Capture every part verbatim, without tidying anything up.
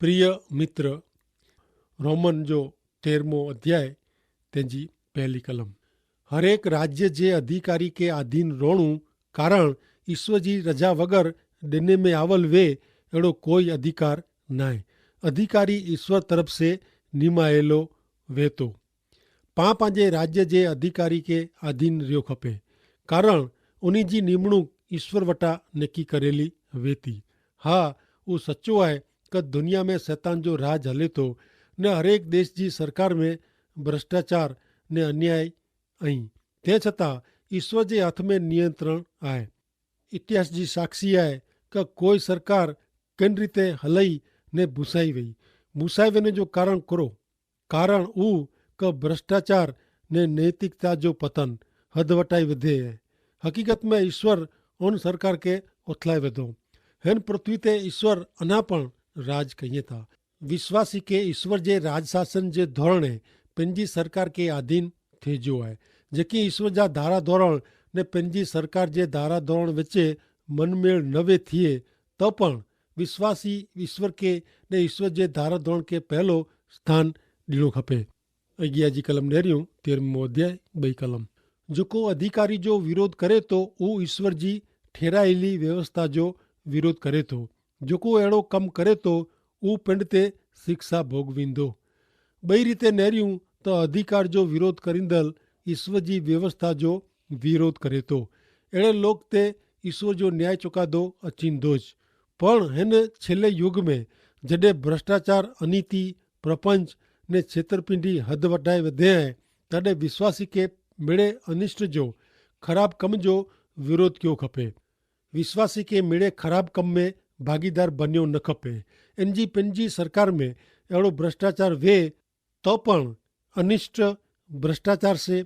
પ્રિય મિત્ર, રોમન જો તેરમો અધ્યાય, તેની પહેલી કલમ. હરેક રાજ્ય જે અધિકારી કે આધીન રોણું, કારણ ઈસ્વર જી રજા વગર દેને મેં આવલ વે એડો કોઈ અધિકાર નાય. અધિકારી ઈસ્વર તરફ સે નિમાયેલો વેતો. પાં પાંજે રાજ્ય જે અધિકારી કે આધીન રહ્યો ખપે, કારણ ઉની જી નિમણૂક ઈસ્વર વટા નેકી કરેલી વેતી. હા, ઉં સચો આય કે દુનિયા મેં સૈતાન જો રાજ હલે તો, ને હરેક દેશ જી સરકાર મેં ભ્રષ્ટાચાર ને અન્યાય અહીં. તે છતાં ઈસ્વર જે હાથ મેં નિયંત્રણ આય. ઇતિહાસ જી સાક્ષી આય કે કોઈ સરકાર કેન રીતે હલઈ ને ભૂસાઈ વય. ભૂસાઈ વેને જો કારણ કરો, કારણ ઉં કે ભ્રષ્ટાચાર ને નૈતિકતા જો પતન હદવટાઈ વધે હૈ. હકીકત મેં ઈસ્વર ઓન સરકાર કે ઓથલાઈ વધો. હેન પૃથ્વી તે ઈસ્વર અના પણ રાજ કહિયે થા. વિશ્વાસી કે ઈસ્વર જે રાજશાસન જે ધોરણે પેનજી સરકાર કે આધીન થે જો આય. જેકી ઈસ્વર જા ધારા ધોરણ ને પેનજી સરકાર જે ધારા ધોરણ વચ્ચે મનમેળ નવે થિયે, તો પણ વિશ્વાસી ઈસ્વર કે ને ઈસ્વર જે ધારા ધોરણ કે પહેલો સ્થાન દીણો ખપે. અગિયા જી કલમ નેર્યું તેરમો અધ્યાય બઈ કલમ. જોકો અધિકારી જો વિરોધ કરે તો ઉં ઈસ્વર જી ઠેરાયેલી વ્યવસ્થા જો વિરોધ કરે તો. જોકો એડો કમ કરે તો ઉં પિંડ તે શિક્ષા ભોગવીંદો. બઈ રીતે નેર્યું તો અધિકાર જો વિરોધ કરીંદલ ઈસ્વર જી વ્યવસ્થા જો વિરોધ કરે તો. એડે લોક તે ઈસ્વર જો ન્યાય ચોકાદો અચીંદો જ. પણ હેન છેલ્લે યુગ મેં જડે ભ્રષ્ટાચાર, અનીતિ, પ્રપંચ ને છેતરપિંડી હદ વટાઈ વધે હૈ, તડે વિશ્વાસી કે મેળે અનિષ્ટ જો ખરાબ કમ જો વિરોધ ક્યો ખપે. વિશ્વાસી કે મેળે ખરાબ કમ મેં ભાગીદાર બન્યો ન ખપે. એનજી પેનજી સરકાર મેં એડો ભ્રષ્ટાચાર વે તો પણ અનિષ્ટ, ભ્રષ્ટાચાર સે,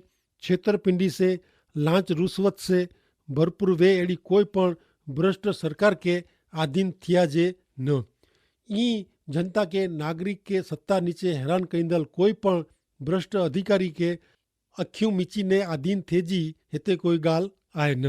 છેતરપિંડી સે, લાંચ રુશ્વત સે ભરપૂર વે એડી કોઈ પણ ભ્રષ્ટ સરકાર કે આધીન થિયા જે ન. ઈ જનતા કે નાગરિક કે સત્તા નીચે હેરાન કઈંદલ કોઈ પણ ભ્રષ્ટ અધિકારી કે અખ્યું મિચી ને આધીન થે જી હેતે કોઈ ગાલ આય ન.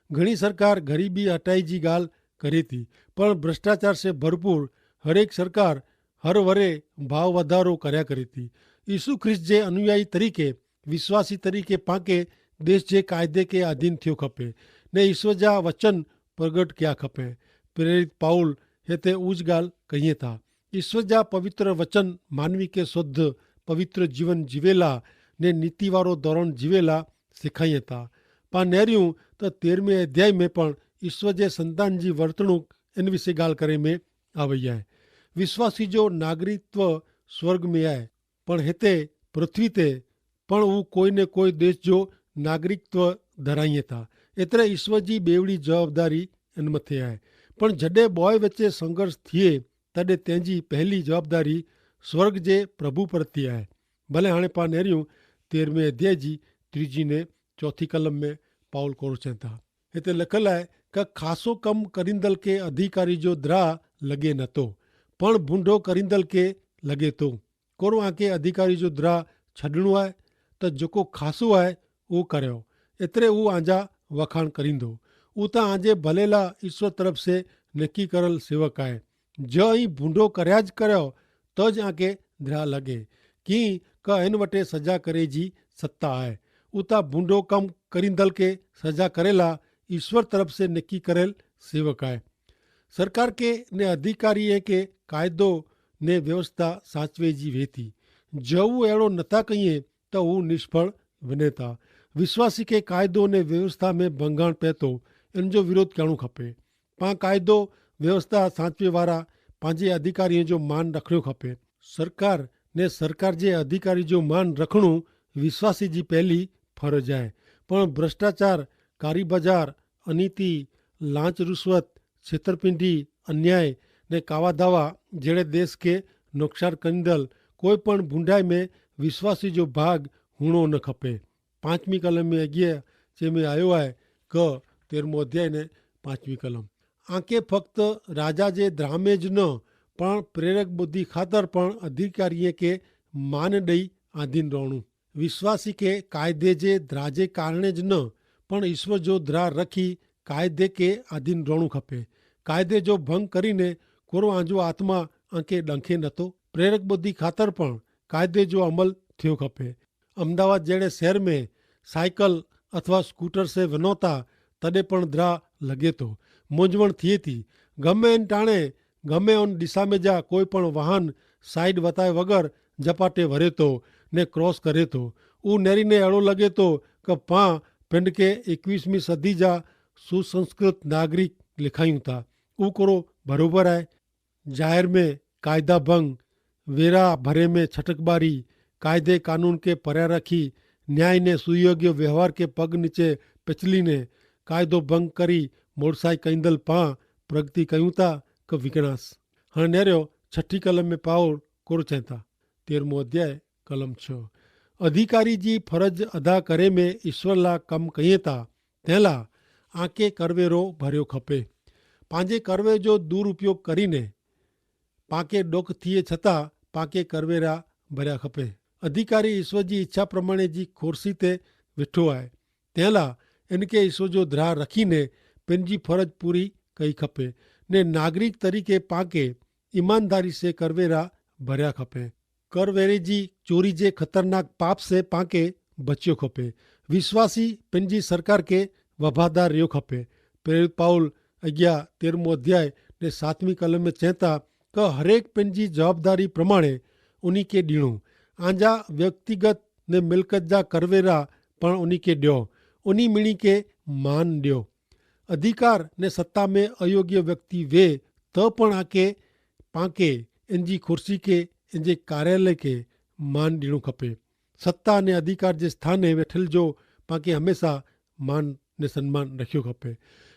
ઘણી સરકાર ગરીબી હટાઈ જી ગાલ કરે તી, પણ ભ્રષ્ટાચાર સે ભરપૂર હરેક સરકાર હર વરે ભાવ વધારો કર્યા કરે તી. ઈસુ ખ્રિસ્ત જે અનુયાયી તરીકે, વિશ્વાસી તરીકે પાંકે દેશ જે કાયદે કે આધીન થયો ખપે ને ઈસુ જા વચન પ્રગટ ક્યા ખપે. પ્રેરિત પાઉલ હેતે ઉજ ગાલ કહિયે થા. ઈસ્વર જા પવિત્ર વચન માનવી કે શોધ પવિત્ર જીવન જીવેલા ને નીતિવારો ધોરણ જીવેલા સિખાઈ હતા. પા નેર્યું તો તેરમે અધ્યાય મેં પણ ઈસ્વર જે સંતાન જી વર્તણૂક એન વિશે ગાલ કરે મેં આવય હૈ. વિશ્વાસી જો નાગરિકત્વ સ્વર્ગ મેં આય, પણ હેતે પૃથ્વી તે પણ ઉં કોઈ ને કોઈ દેશ જો નાગરિકત્વ ધરાઈ થા. એતરે ઈસ્વર જી બેવડી જવાબદારી એન મતે આય. પણ જડે બોય વચ્ચે સંઘર્ષ થિયે તદે તેની પહેલી જવાબદારી સ્વર્ગ જે પ્રભુ પરથી આય. ભલે હાણે પા નેર્યું તેરમે અધ્યાય જી ત્રીજી ને ચોથી કલમ મેં પાઉલ કોરો ચેતા. હેતે લખલ આય કે ખાસો કમ કરીંદલ કે અધિકારી જો દ્રાહ લગે નતો, પણ ભૂંડો કરીંદલ કે લગે તો. કોરો આંકે અધિકારી જો દ્રાહ છડણું આય? તો જોકો ખાસો આય ઉં કર્યો, એતરે ઉં આંજા વખાણ કરીંદો. ઉં તા આંજે ભલેલા ઈસ્વર તરફ સે નક્કી કરેલ સેવક આય. જો અહીં ભૂંડો કર્યા જ કર્યો તો જ આંકે દ્રાહ લગે, કિંક એન વટે સજા કરે જી સત્તા આય. ઉતા ભૂંડો કમ કરીંદલ કે સજા કરેલા ઈસ્વર તરફ સે નક્કી કરેલ સેવક આય. સરકાર કે ને અધિકારી કે કાયદો ને વ્યવસ્થા સાચવે જી વેતી. જો ઉં એડો નતા કહિયે તો ઉં નિષ્ફળ વિનેતા. વિશ્વાસી કે કાયદો ને વ્યવસ્થા મેં ભંગાણ પેતો એન જો વિરોધ કહેણું ખપે. પાં કાયદો વ્યવસ્થા સાંચવે વારા પાંજે અધિકારી જો માન રખણ્યો ખપે. સરકાર ને સરકાર જે અધિકારી જો માન રખણું વિશ્વાસી જી પહેલી ફરજ આય. પણ ભ્રષ્ટાચાર, કારી બજાર, અનીતિ, લાંચ રુશ્વત, છેતરપિંડી, અન્યાય ને કાવાધાવા જેડે દેશ કે નોક્ષાર કરીંદલ કોઈ પણ ભૂંડાઈ મેં વિશ્વાસી જો ભાગ હુણો ન ખપે. પાંચમી કલમ મેં અગિયા જે મેં આયો આય, કે તેરમો અધ્યાય ને પાંચમી કલમ. આંકે ફક્ત રાજા જે દ્રામે જ ન પણ પ્રેરક બુદ્ધિ ખાતર પણ અધિકારીએ કે માન દઈ આધીન રોણું. વિશ્વાસી કે કાયદે જે દ્રાજે કારણે જ ન પણ ઈશ્વર જો દ્રા રખી કાયદે કે આધીન રોણું ખપે. કાયદે જો ભંગ કરીને કોરો આંજો આત્મા આંકે ડંખે નતો. પ્રેરક બુદ્ધિ ખાતર પણ કાયદે જો અમલ થયો ખપે. અમદાવાદ જેડ઼ે શહેર મેં સાયકલ અથવા સ્કૂટર સે વનોતા તદે પણ દ્રા લગે તો, મુંજવણ થિયે થી. ગમે એન ટાણે ગમે ઓન દિશા મેં જા કોઈ પણ વાહન સાઈડ વતાય વગર જપાટે વરે તો ને ક્રોસ કરે તો. ઉ નેરી ને એડો લગે તો કે પાં પેંડકે એકવીસમી સદી જા સુસંસ્કૃત નાગરિક લેખાયું તા. ઉ કોરો ભરોભર આય? જાહેર મેં કાયદા ભંગ, વેરા ભરે મેં છટકબારી, કાયદે કાનૂન કે પર્યા રાખી, ન્યાય ને સુયોગ્ય વ્યવહાર કે પગ નીચે પેચલી ને કાયદો ભંગ કરી મોડસાઈ કૈંદલ પાં પ્રગતિ કહ્યું તા કે વિકણાસ? હણ નેર્યો છઠી કલમ મેં પાઉલ કોરો ચેંતા. તેરમો અધ્યાય કલમ છ. અધિકારી જી ફરજ અદા કરે મેં ઈસ્વર લા કમ કહિયે તા તેલા આંકે કરવેરો ભર્યો ખપે. પાંજે કરવે જો દૂર ઉપયોગ કરીને પાંકે ડોક થિયે છતાં પાંકે કરવેરા ભર્યા ખપે. અધિકારી ઈસ્વર જી ઇચ્છા પ્રમાણે જી ખોરસી તે વેઠો આય તેલા એનકે ઈસ્વર જો દ્રાહ રખીને પેનજી ફરજ પૂરી કઈ ખપે. ને નાગરિક તરીકે પાંકે ઇમાનદારી સે કરવેરા ભર્યા ખપે. કરવેરી જી ચોરી જે ખતરનાક પાપ સે પાંકે બચ્યો ખપે. વિશ્વાસી પેનજી સરકાર કે વફાદાર રહ્યો ખપે. પ્રેરિત પાઉલ અગિયા તેરમો અધ્યાય ને સાતમી કલમ મેં ચેંતા કે હરેક પેનજી જવાબદારી પ્રમાણે ઉની કે દીણું. આંજા વ્યક્તિગત ને મિલકત જા કરવેરા પણ ઉની કે દ્યો. ઉની મિણી કે માન દ્યો. અધિકાર ને સત્તા મેં અયોગ્ય વ્યક્તિ વે તો પણ આકે પાંકે એનજી ખુરશી કે એનજે કાર્યાલય કે માન દીણું ખપે. સત્તા ને અધિકાર જે સ્થાને વેઠલ જો પાંકે હમેંશા માન ને સન્માન રખ્યો ખપે.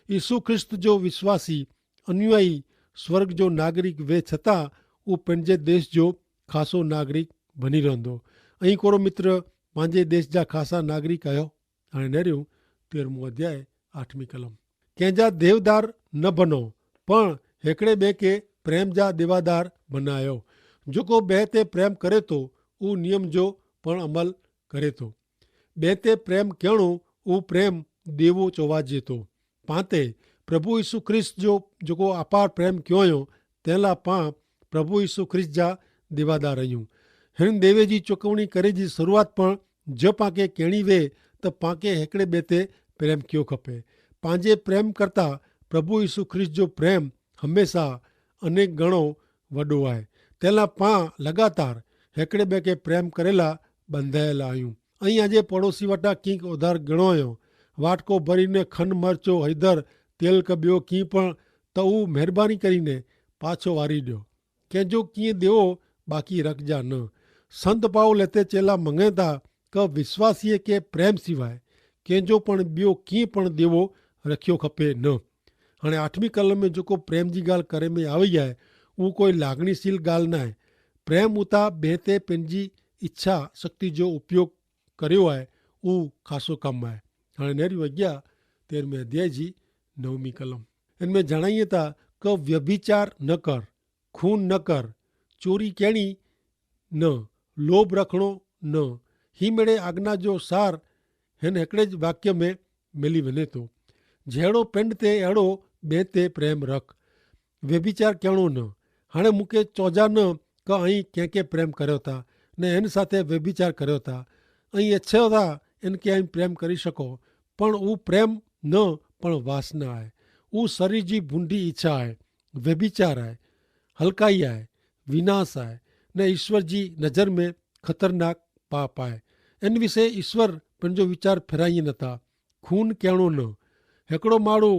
ઈસુ ખ્રિસ્ત જો વિશ્વાસી અનુયાયી સ્વર્ગ જો નાગરિક વે છતાં ઉપને જે દેશ જો ખાસો નાગરિક ભની રહંદો. અહીં કોરો મિત્ર પાંજે દેશ જા ખાસા નાગરિક આયો. અને નેર્યું તેરમું અધ્યાય આઠમી કલમ, કેંજા દેવદાર ન ભનો પણ હેકડ઼ે બે કે પ્રેમ જા દેવાદાર ભનાયો. જોકો બે તે પ્રેમ કરે તો ઉ નિયમ જો પણ અમલ કરે તો. બે તે પ્રેમ કહેણો ઉ પ્રેમ દેવો ચોવાજે તો. પાંતે પ્રભુ ઈસુ ખ્રિસ્ત જો જોકો આપાર પ્રેમ કહેવાયો તેલા પાં પ્રભુ ઈસુ ખ્રિસ્ત જા દેવાદાર રહ્યું. હેન દેવે જી ચોકવણી કરે જી શરૂઆત પણ જો પાંકે કહેણી વે તો પાંકે હેકડ઼ે બે તે પ્રેમ કયો ખપે. પાંજે પ્રેમ કરતા પ્રભુ ઈસુ ખ્રિસ્ત જો પ્રેમ હમેંશા અનેક ગણો વડો આય. તેલા પાં લગાતાર હેકડ઼ે બે કે પ્રેમ કરેલા બંધાયેલા આયું. અહીં આજે પડોશી વટા કિંક ઉધાર ગણો આયો, વાટકો ભરી ને ખન મરચો હૈદર તેલ કે બ્યો કિંપણ તો ઉં મહેરબાની કરી ને પાછો વારી દ્યો. કેંજો કિંય દેવો બાકી રખજા ન. સંત પાઉલ એતે ચેલા મંગેતા કે વિશ્વાસીય કે પ્રેમ સિવાય કેંજો પણ બ્યો કિંય પણ દેવો રખ્યો ખપે ન. હણે આઠમી કલમ મેં જોકો પ્રેમ જી ગાલ કરે મેં આવે હૈ ઉં કોઈ લાગણીશીલ ગાલ નાય. પ્રેમ ઉતા બેંતે પેનજી ઇચ્છા શક્તિ જો ઉપયોગ કર્યો હૈ ઉં ખાસો કમ હૈ. હણે નેરી વગ્યા તેર મેં અધ્યાય જી નવમી કલમ એન મેં જણાયે તા કે વ્યભિચાર ન કર, ખૂન ન કર, ચોરી કહેણી ન, લોભ રખણો ન. હી મેળે આજ્ઞા જો સાર હેન હેકડ઼ે જ વાક્ય મેં મેલી વને તો. જેડો પેંડ તે એડો બે તે પ્રેમ રખ. વ્યભિચાર કહેણો ન. હણે મુકે ચોજા ન કે અહીં કેંકે પ્રેમ કર્યો તા ને એન સાથે વ્યભિચાર કર્યો તા. અહીં એચ્છે તા એન કે અહીં પ્રેમ કરી શકો. પણ ઉં પ્રેમ ન પણ વાસના આય. ઉં શરીર જી ભૂંડી ઇચ્છા આય, વ્યભિચાર આય, હલકાઈ આય, વિનાશ આય, ને ઇશ્વર જી નજર મેં ખતરનાક પાપ આય. એન વિશે ઇશ્વર પન જો વિચાર ફેરાઈ નતા. ખૂન કહેણો ન. હેકડો માળુ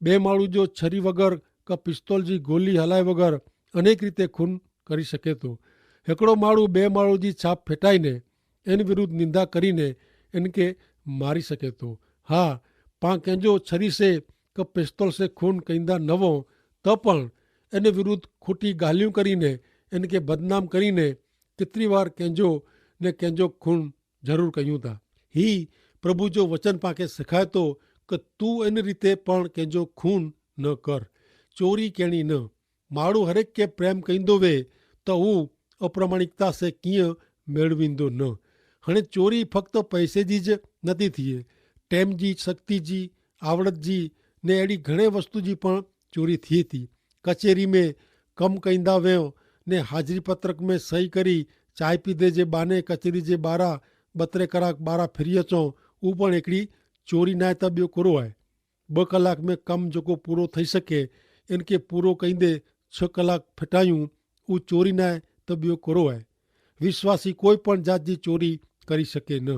બે માળુ જો છરી વગર કા પિસ્તોલ જી ગોલી હલાઈ વગર અનેક રીતે ખૂન કરી શકે તો. હેકડો માળુ બે માળુ જી છાપ ફેટાઈ ને એન વિરુદ્ધ નિંદા કરી ને એન કે મારી શકે તો. હા, પાં કેંજો છરી સે કે પિસ્તોલ સે ખૂન કઈંદા નવો તો પણ એન વિરુદ્ધ ખોટી ગાલિયું કરી ને એન કે બદનામ કરી ને કિતરી વાર કેંજો ને કેંજો ખૂન જરૂર કહ્યું તા. હી પ્રભુ જો વચન પાંકે સિખાય તો કે તું એન રીતે પણ કેંજો ખૂન ન કર. ચોરી કહેણી ન. માણુ હરેક કે પ્રેમ કઈંદો વે તો ઉં અપ્રામાણિકતા સે કિયા મેળવીંદો ન. હણે ચોરી ફક્ત પૈસે જી જ નથી થિયે. ટેમ જી, શક્તિ જી, આવડત જી ને એડી ઘણે વસ્તુ જી પણ ચોરી થિયે થી. કચેરી મેં કમ કઈંદા વેઓ ને હાજરી પત્રક મેં સહી કરી ચાય પીધે જે બાને કચેરી જે બારા બતરે કરાક બારા ફિરી અચો. ઉપણ એકડી ચોરી નાય તો બ્યો કરો હૈ. બ કલાક મેં કમ જોકો પૂરો થઈ શકે એન કે પૂરો કઈ દે છ કલાક ફેટાયું. ઉ ચોરી નાય તો બ્યો કરો હૈ. વિશ્વાસી કોઈ પણ જાત જી ચોરી કરી શકે ન.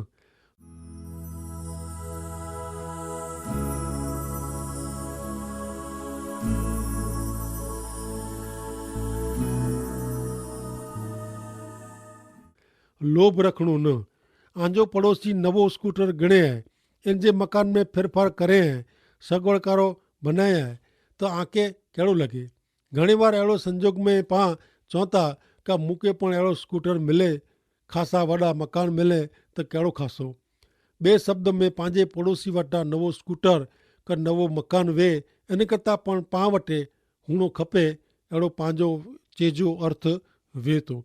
લોભ રખણો ન. આજો પડોશી નવો સ્કૂટર ગણે હૈ, એન જે મકાન મેં ફેરફાર કરે હૈ, સગવડકારો બનાયા હૈ, તો આંકે કેડો લગે? ઘણી વાર એડો સંજોગ મેં પા ચોતા કા મુકે પણ એડો સ્કૂટર મિલે, ખાસા વડા મકાન મિલે, તો કેડો ખાસો? બે શબ્દ મેં પાંજે પડોશી વટા નવો સ્કૂટર કા નવો મકાન વે, એન કરતા પણ પા વટે હુણો ખપે એડો પાંજો ચેજો અર્થ વે તો.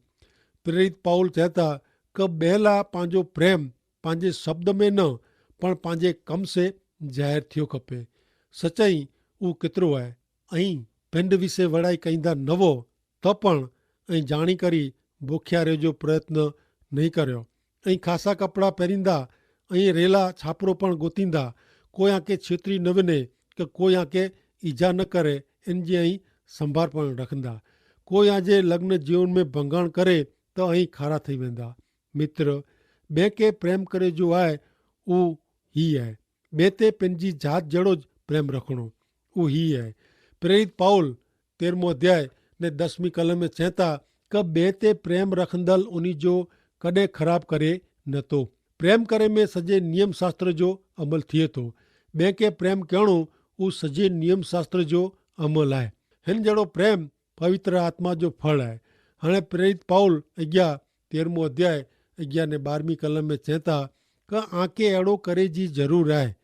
પ્રેરિત પાઉલ ચેતા કે બહેલા પાંજો પ્રેમ પાંજે શબ્દ મેં ન પણ પાંજે કમ સે જાહેર થિયો ખપે. સચાઈ ઉં કેતરો આય? અહીં પેંડ વિશે વડાઈ કઈંદા નવો તો પણ અહીં જાણી કરી બોખ્યા રહેજો પ્રયત્ન નહીં કર્યો. અહીં ખાસા કપડા પહેરીંદા, અહીં રેલા છાપરો પણ ગોતીંદા, કોઈ આંકે છેતરી ન વેને કે કોઈ આંકે ઈજા ન કરે, એન જે અહીં સંભાર પણ રખંદા. કોઈ આજે લગ્ન જીવન મેં ભંગાણ કરે તો અહીં ખારા થઈ વેંદા. મિત્ર, બે કે પ્રેમ કરે જો આય ઉ હી આય. બે તે પેનજી જાત જેડો જ પ્રેમ રખણો ઉ હી આય. પ્રેરિત પાઉલ તેરમો અધ્યાય ને દસમી કલમે ચેતા કે બે તે પ્રેમ રખંદલ ઉની જો કદે ખરાબ કરે નતો. પ્રેમ કરે મેં સજે નિયમશાસ્ત્ર જો અમલ થિયે તો. બે કે પ્રેમ કહેણો ઉ સજે નિયમશાસ્ત્ર જો અમલ આય. હેન જેડો પ્રેમ પવિત્ર આત્મા જો ફળ આય. હણે પ્રેરિત પાઉલ અગિયા તેરમો અધ્યાય અગિયા ને બારમી કલમે ચેતા કે આંકે એડો કરે જી જરૂર આય.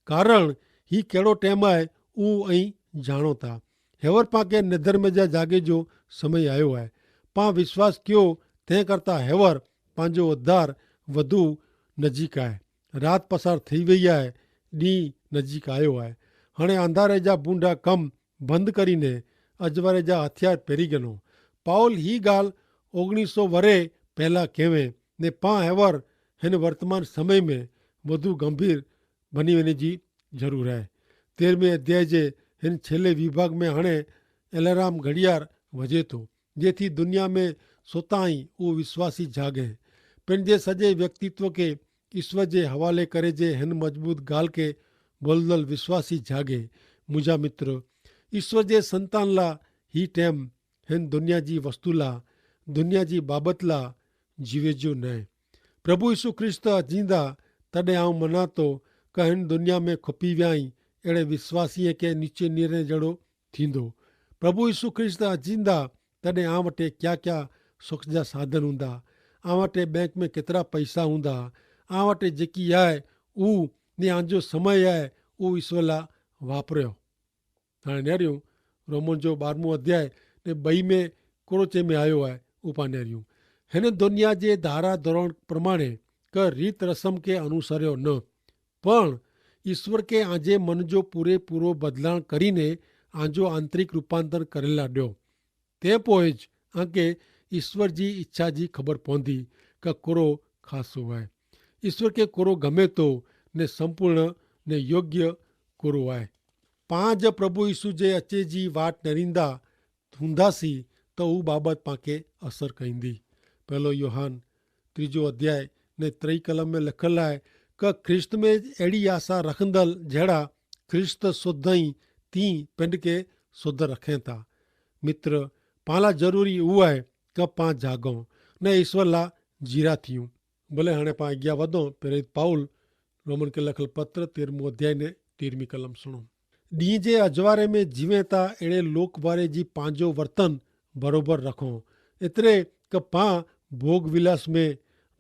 કારણ હી કેડો ટેમ આય ઉં અહીં જાણો તા. હેવર પાંકે નેધર મેં જા જાગે જો સમય આયો આય. પાં વિશ્વાસ ક્યો તે કરતા હેવર પાંજો ઉદ્ધાર વધુ નજીક આય. રાત પસાર થઈ વય આય, દી નજીક આયો આય. હણે અંધારે જા બૂંડા કમ બંધ કરીને અજવારે જા હથિયાર પેરી ગનો. પાઉલ હી ગાલ ઓગણીસો વરે પહેલા કહેવે ને પાં હેવર હેન વર્તમાન સમય મેં વધુ ગંભીર ભની વેને જી જરૂર હૈ. તેરમે અધ્યાય જે હેન છેલ્લે વિભાગ મેં હણે એલારામ ઘડિયાર વજે તો જેથી દુનિયા મેં સોતાઈ ઉ વિશ્વાસી જાગે. પેનજે સજે વ્યક્તિત્વ કે ઈસ્વર જે હવાલે કરે જે હેન મજબૂત ગાલ કે બોલદલ વિશ્વાસી જાગે. મુજા મિત્ર, ઈસ્વર જે સંતાન લા હી ટેમ હેન દુનિયા જી વસ્તુ લા, દુનિયા જી બાબત લા જીવે જો નાય. પ્રભુ ઈસુ ખ્રિસ્ત અજીંદા તદે આઉં મનાતો કે હેન દુનિયા મેં ખોપી વ્યાઈ એડે વિશ્વાસી કે નીચે નીરે જેડો થીંદો. પ્રભુ ઈસુ ખ્રિસ્ત અજીંદા તદે આ વટે ક્યા ક્યા સોખજા સાધન હુંદા, આ વટે બેંક મેં કેતરા પૈસા હુંદા, આ વટે જેકી આય ઉ ને આજો સમય આય ઉ ઈસ્વર લા વાપર્યો. હાણે નેર્યું રોમન જો બારમું અધ્યાય ને બઈ મેં કોરો ચેમે આયો આય. ઉપા નેર્યું હેને દુનિયા જે ધારા ધોરણ પ્રમાણે કે રીત રસમ કે અનુસર્યો ન, પણ ઈસ્વર કે આજે મન જો પૂરેપૂરો બદલાણ કરીને આજો આંતરિક રૂપાંતર કરેલા ડ્યો. તે પોય જ આંકે ઈસ્વર જી ઇચ્છા જી ખબર પોંધી કે કોરો ખાસો હૈ. ઈસ્વર કે કોરો ગમે તો ને સંપૂર્ણ ને યોગ્ય કોરો હૈ. પાંજ પ્રભુ ઈસુ જે અચ્છે જી વાટ નરીંદા થૂંધાસી તો ઉ બાબત પાંકે અસર કહીંદી. પહેલો યોહાન ત્રીજો અધ્યાય ને ત્રય કલમ મેં લખેલા હૈ કે ખ્રિસ્ત મેં એડી આશા રખંદલ જેડા ખ્રિસ્ત શોધઈ તી પેંડ કે શોધ રખેતા. મિત્ર, પાંલા જરૂરી ઉ હૈ કે પાં જાગો ને ઈસ્વર લા જીરા થિયું. ભલે હણે પાં અગિયા વધો પ્રેરિત પાઉલ રોમન કે લખલ પત્ર તેરમું અધ્યાય ને તેરમી કલમ સુણો. દી જે અજવારે મેં જીવેતા એડે લોક વારે જી પાંજો વર્તન બરોબર રખો. એતરે કે પાં ભોગ વિલાસ મેં,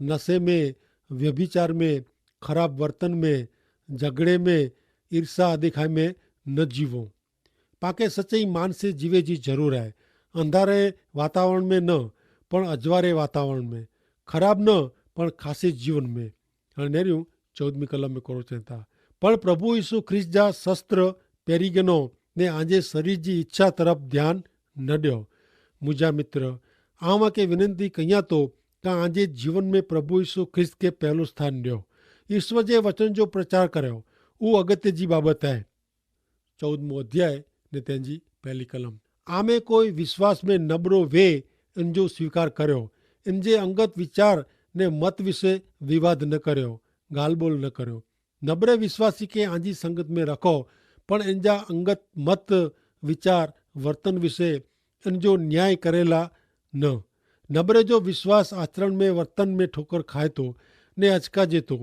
નશે મેં, વ્યભિચાર મેં, ખરાબ વર્તન મેં, જગડે મેં, ઈર્ષ્યા અધિખાઈ મેં ન જીવો. પાંકે સચ્ચી માનસે જીવે જી જરૂર હૈ. અંધારે વાતાવરણ મેં ન પણ અજવારે વાતાવરણ મેં, ખરાબ ન પણ ખાસે જીવન મેં. હણે નેર્યું ચૌદમી કલમ મેં કોરો ચેતા, પણ પ્રભુ ઈસુ ખ્રિસ્ત જા શસ્ત્ર પેરી ગનો ને આજે શરીર જી ઇચ્છા તરફ ધ્યાન ન દ્યો. મુજા મિત્ર, આવાં કે વિનંતી કહિયા તો, કા આજે જીવન મેં પ્રભુ ઈસુ ખ્રિસ્ત કે પહેલો સ્થાન દ્યો. ઈસવ જે વચન જો પ્રચાર કર્યો, ઉ અગત્ય જી બાબત હૈ. ચૌદમો અધ્યાય ને તેની પહેલી કલમ. આમે કોઈ વિશ્વાસ મેં નબરો વે, એન જો સ્વીકાર કર્યો. એન જે અંગત વિચાર ને મત વિશે વિવાદ ન કર્યો, ગાલબોલ ન કર્યો. નબરે વિશ્વાસી કે આજી સંગત મેં રખો, પણ એન જા અંગત મત, વિચાર, વર્તન વિશે એન જો ન્યાય કરેલા ન. નબરે જો વિશ્વાસ આચરણ મેં વર્તન મેં ઠોકર ખાય તો ને અચકાજે તો.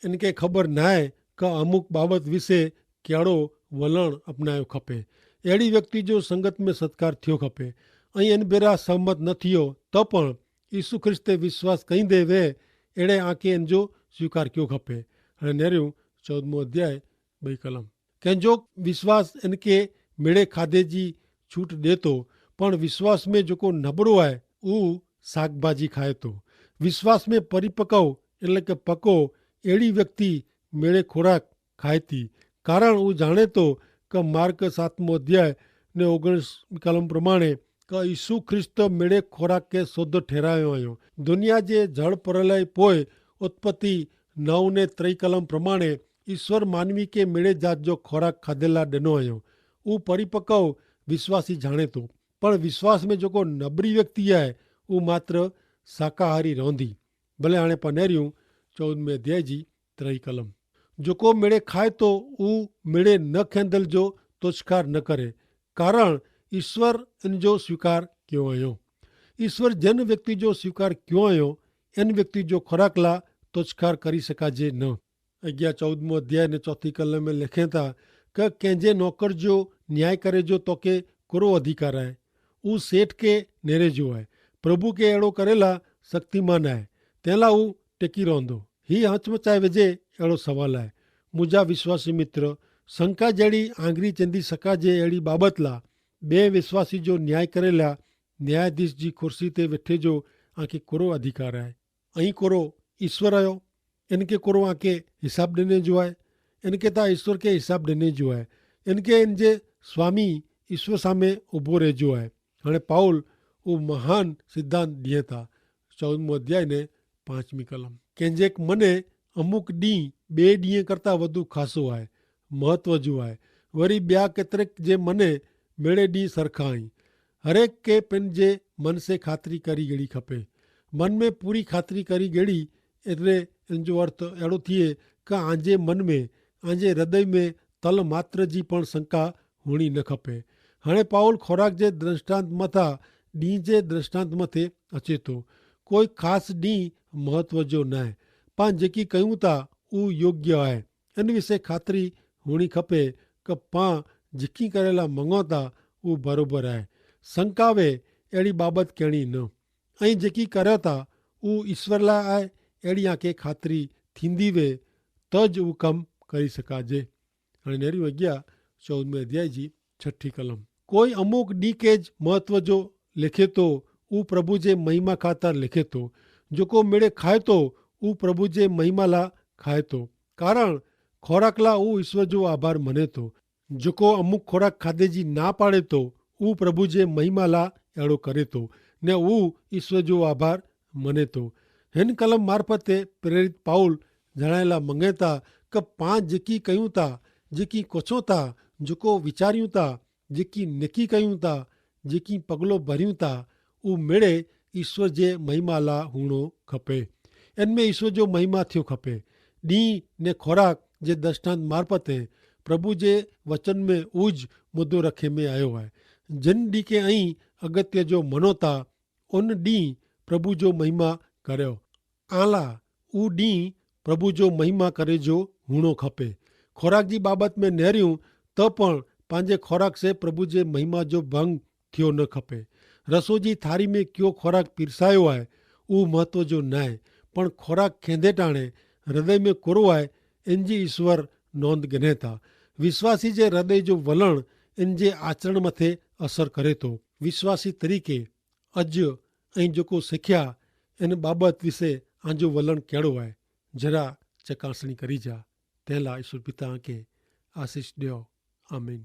એન કે ખબર નાય કે અમુક બાબત વિશે કેડો વલણ અપનાયો ખપે. એડી વ્યક્તિ જો સંગત મેં સત્કાર થયો ખપે. અહીં એન ભેરા સહમત ન થયો તો પણ ઈસુ ખ્રિસ્તે વિશ્વાસ કઈ દેવે એડે આંકે એન જો સ્વીકાર કયો ખપે. અને નેર્યું ચૌદમો અધ્યાય બઈ કલમ. કેંજો વિશ્વાસ એન કે મેળે ખાધે જી છૂટ દેતો, પણ વિશ્વાસ મેં જોકો નબરો આય ઉ શાકભાજી ખાય તો. વિશ્વાસ મેં પરિપકવ એટલે કે પકો એડી વ્યક્તિ મેળે ખોરાક ખાય તી. કારણ ઉ જાણે તો કે માર્ક સાતમો અધ્યાય ને ઓગણીસ કલમ પ્રમાણે કે ઈસુ ખ્રિસ્ત મેળે ખોરાક કે શોધ ઠેરાયો આયો. દુનિયા જે જળ પરલય પોય ઉત્પત્તિ નવ ને ત્રય કલમ પ્રમાણે ઈસવ માનવી કે મેળે જાત જો ખોરાક ખાધેલા ડેનો આયો. ઉ પરિપકવ વિશ્વાસી જાણે તો. પણ વિશ્વાસ મેં જોકો નબરી વ્યક્તિ આય ઉ માત્ર શાકાહારી રોંધી. ભલે આણે પનેર્યું ચૌદમે અધ્યાય જી ત્રય કલમ. જોકો મેળે ખાય તો ઉ મેળે ન ખેંદલ જો તોછકાર ન કરે. કારણ ઈસવ એન જો સ્વીકાર ક્યો અયો. ઈસવ જેન વ્યક્તિ જો સ્વીકાર ક્યો અયો એન વ્યક્તિ જો ખોરાકલા તોછકાર કરી શકાજે ન. અગિયા ચૌદમો અધ્યાય ને ચોથી કલમે લેખેતા કે કેંજે નોકર જો ન્યાય કરે જો તોકે કોરો અધિકાર આય? ઉ સેઠ કે નેરે જો આય. પ્રભુ કે એડો કરેલા શક્તિમાન આય. તેલા ઉ ટેકી રોંધો? હી હચમચાય વેજે એડો સવાલ આય. મુજા વિશ્વાસી મિત્ર, શંકા જેડી આંગરી ચેંદી શકાજે એડી બાબતલા બે વિશ્વાસી જો ન્યાય કરેલા ન્યાયાધીશ જી ખુરશી તે વેઠે જો આંખે કોરો અધિકાર આય? અહીં કોરો ઈસ્વર આયો? એનકે કોરો આંકે હિસાબ દેને જો આય? એનકે તા ઈસ્વર કે હિસાબ દેને જો આય. એનકે એનજે સ્વામી ઈસ્વર સામે ઉભો રહેજો આય. હણે પાઉલ ઉં મહાન સિદ્ધાંત દિયે તા. ચૌદમો અધ્યાય ને પાંચમી કલમ. કેંજેક મને અમુક દી બે દી કરતા વધુ ખાસો આય, મહત્વ જો આય. વરી બ્યા કેતરેક જે મને મેળે દી સરખાઈ. હરેક કે પેનજે મન સે ખાતરી કરી ગેડી ખપે. મન મેં પૂરી ખાતરી કરી ગેડી. એતરે એનજો અર્થ એડો થિયે કે આંજે મન મેં આંજે હૃદય મેં તલ માત્ર જી પણ શંકા હુણી ન ખપે. હણે પાઉલ ખોરાક જે દ્રષ્ટાંત મતા દી જે દ્રષ્ટાંત મતે અચેતો. કોઈ ખાસ દી મહત્વ જો નાય. પાં જેકી કહ્યું તા ઉં યોગ્ય આય. એન વિશે ખાતરી હુણી ખપે કે પાં જેકી કરેલા મંગોતા ઉં બરોબર આય. શંકાવે એડી બાબત કહેણી ન. અહીં જેકી કર્યો તા ઉં ઈસ્વરલા આય એડી આંકે ખાતરી થીંદી વે તો જ ઉં કમ કરી શકાજે. અને નેરી વગ્યા ચૌદમે અધ્યાય જી છઠી કલમ. કોઈ અમુક દી કે જ મહત્વ જો લેખે તો ઉં પ્રભુ જે મહિમા ખાતર લેખે તો. જોકો મેળે ખાય તો ઉં પ્રભુ જે મહિમાલા ખાય તો. કારણ ખોરાકલા ઉં ઈસ્વર જો આભાર મને તો. જોકો અમુક ખોરાક ખાધે જી ના પાડે તો ઉં પ્રભુ જે મહિમાલા એડો કરે તો ને ઉં ઈસ્વર જો આભાર મને તો. હેન કલમ મારફતે પ્રેરિત પાઉલ જણાયેલા મંગેતા કે પાં જેકી કહ્યું તા, જેકી કોછો તા, જોકો વિચાર્યું તા, જેકી નેકી કહ્યું તા, જેકી પગલો ભર્યું તા, ઉં મેળે ઈસ્વર જે મહિમાલા હુણો ખપે. એન મેં ઈસ્વર જો મહિમા થયો ખપે. દી ને ખોરાક જે દ્રષ્ટાંત મારફતે પ્રભુ જે વચન મેં ઉજ મુદ્દો રખે મેં આયો હૈ. જન દી કે અહીં અગત્ય જો મનો તા ઉન દી પ્રભુ જો મહિમા કર્યો. આલા ઉ દી પ્રભુ જો મહિમા કરે જો હુણો ખપે. ખોરાક જી બાબત મેં નહર્યું તો પણ પાંજે ખોરાક સે પ્રભુ જે મહિમા જો ભંગ થયો ન ખપે. રસો જી થારી મેં ક્યો ખોરાક પીરસાયો આય ઉ મહત્વ જો નાય. પણ ખોરાક ખેંધે ટાણે હૃદય મેં કોરો આય એન જી ઈસ્વર નોંધ ગને તા. વિશ્વાસી જે હૃદય જો વલણ એન જે આચરણ મતે અસર કરે તો. વિશ્વાસી તરીકે અજ અહીં જોકો શીખ્યા એન બાબત વિશે આંજો વલણ કેડો આય? જરા ચકાસણી કરી જા. તેલા ઈસ્વર પિતા આંકે આશીસ દ્યો. આમીન.